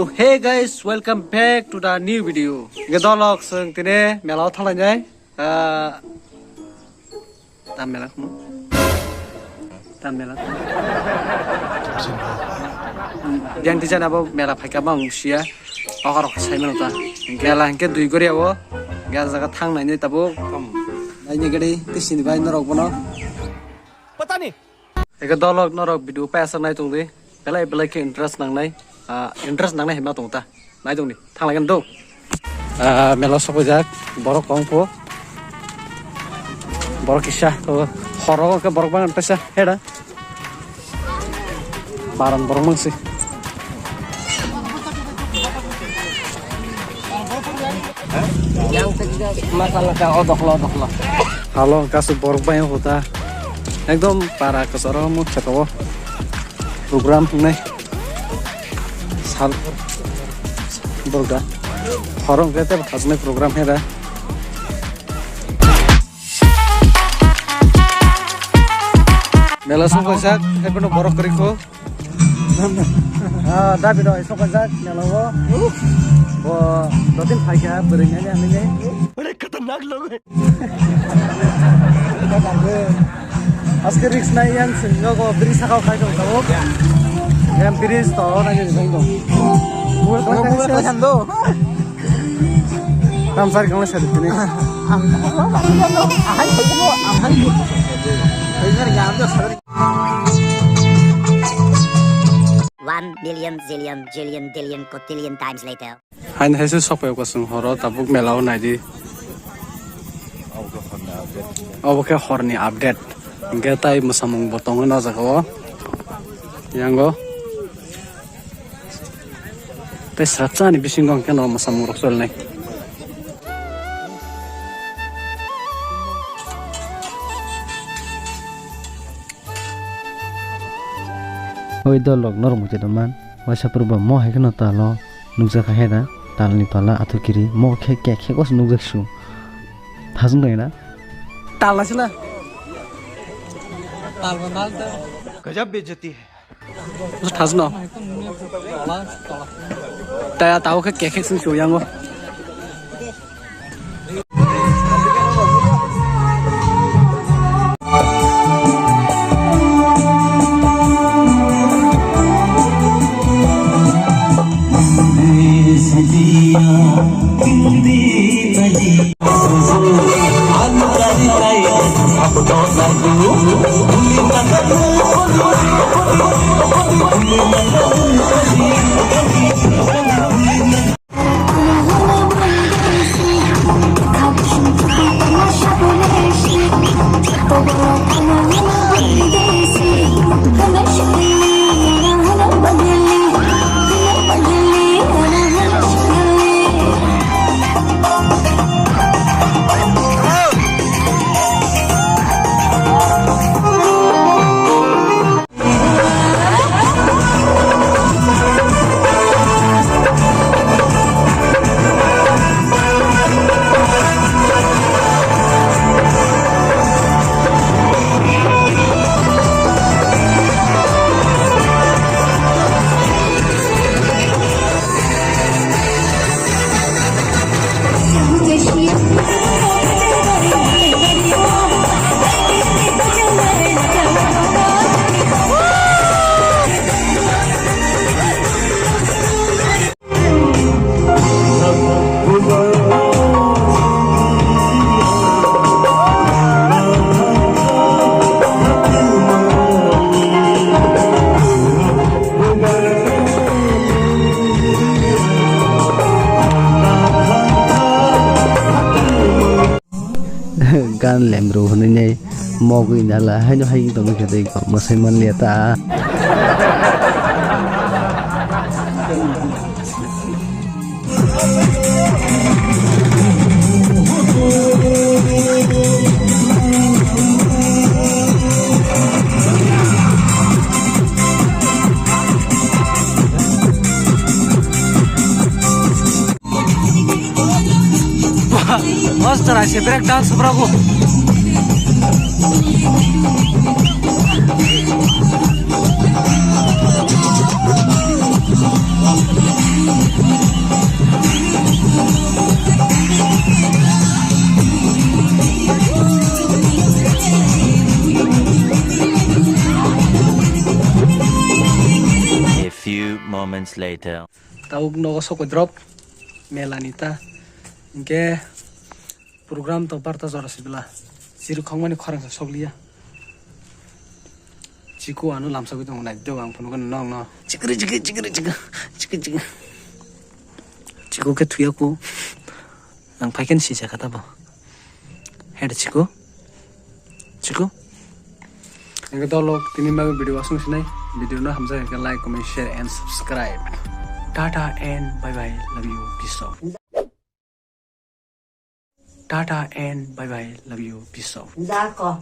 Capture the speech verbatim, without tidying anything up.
So, hey guys, welcome back to the new video. Ge dolok sung tine mela o thalai nai. Ah, tam mela kuno. Tam mela. Yang tijana bo mela phaika bang sia. Okar okar sai mano ta. Mela hingke dui gori abo. Ga jaga thang nai ni tabo. Nai ni gari tisini bai norok bono. Pata ni. Eke dolok norok video paisa nai tong di. Belai belai ke interest nangnai. Ah, interest nangnai hima tong ta. Nai tong di. Thang lai do. Ah, mela sokojak. Borok kong po. Borok kisa. To horo ke borok bang pesa. Heda. Baran borok mangsi. Yang kecil masalah ka odoklo odoklo. Halo kasu borok bai huta. Ekdom para kasaro mu chakao. Program nai. Sal borga. Horong kete khasne program heda. Mela sung kaisa, ekono borok kori ko. Ah, David oi sung kaisa, mela wo. Bo dotin phaika bering ani ani ne. Bade khatarnak log hai. Aske risk nai yang sing go bridge sakao khai dong tabo. Yang bridge to nai ni dong. Mobile ko thang do. Tam sari kang sari tini. One billion zillion jillion dillion cotillion times later. Hain haise sokpai kosong horo tabuk mela o naidi. Obo khe horni update. Hingke tai mwsamung bo tongo no jaga o. Yango. Tei srapsa ni bisingo hingke no mwsamung rok solinai. Oi dolok norok mukti tongman, waisa purba mo hai kheno talo nukjak hai da, talni tola athukiri mo khe kek khe os nukjak su. Thajwng dai na? Tal na sila. Tal ba mal ta. Gajab bejati hai. Thajwng no. Ta tao khe kek khe sung su yango. Gan lemro hwnwi nei mogwi nala haino hai wng tongwi khe tei kok mwsai manliya ta. Bos, chwrai se break dance sobrago. Later. Tabuk nogo sokoi drop mela ni ta. Hinkhe program to barta jora sibla. Chiru khangmani khorang sa sokliya. Chiku ano lamsogwi tongo, naitwi tongo ang phunukgo nokno. Chikri chikri chikri chikri chikri chikri. Chiku khe thuya ku. Ang phaikhe sija kha tabo. Head Chiku. Chiku. Ang dolok tini mago video asung sinai. Video no hamjak khe like, comment, share and subscribe. Tata and bye bye. Love you. Peace out. Tata and bye bye. Love you. Peace out. Zako.